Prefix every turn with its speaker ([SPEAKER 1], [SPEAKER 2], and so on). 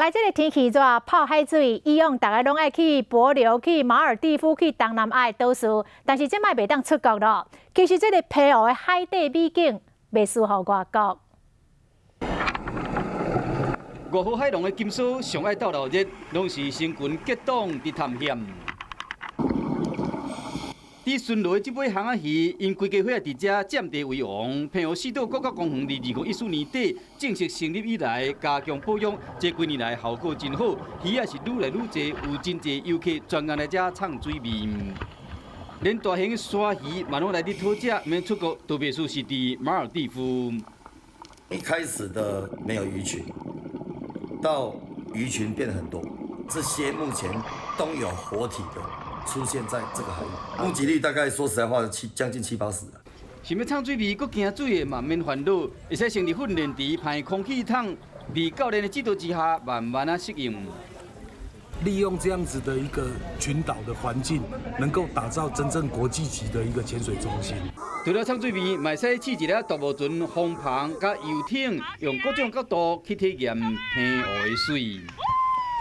[SPEAKER 1] 來，這个天氣熱，泡海水，以往逐家攏愛去帛琉、去馬爾地夫、去東南亞的島嶼，但是這擺袂當出國囉。其實這个澎湖的海底美景袂輸予外國。
[SPEAKER 2] 外號海龍的金梭上愛鬥鬧熱，攏是成群結黨佇探險。佇巡邏的這尾魟仔魚，𪜶規家伙佇遮佔地為王。澎湖四島國家公園佇2014年底正式成立以來，加強保育，這幾年來效果真好，魚仔是愈來愈濟，有真濟遊客專工來遮嗆水面。連大型的鯊魚嘛攏來佇討食，毋免出國，特別是佇馬爾地夫。
[SPEAKER 3] 一開始的沒有魚群，到魚群變很多，這些目前都有活體的出現在這個海域，目擊率大概說實在話將近七八十。
[SPEAKER 2] 想欲嗆水味，閣驚水的嘛免煩惱，會使先佇訓練池噴空氣桶，佇教練的指導之下，慢慢仔適應。
[SPEAKER 4] 利用這樣子的一個群島的環境，能夠打造真正國際級的一個潛水中心。
[SPEAKER 2] 除了嗆水味，嘛會使試一下獨木船、風帆佮遊艇，用各種角度去體驗澎湖的水。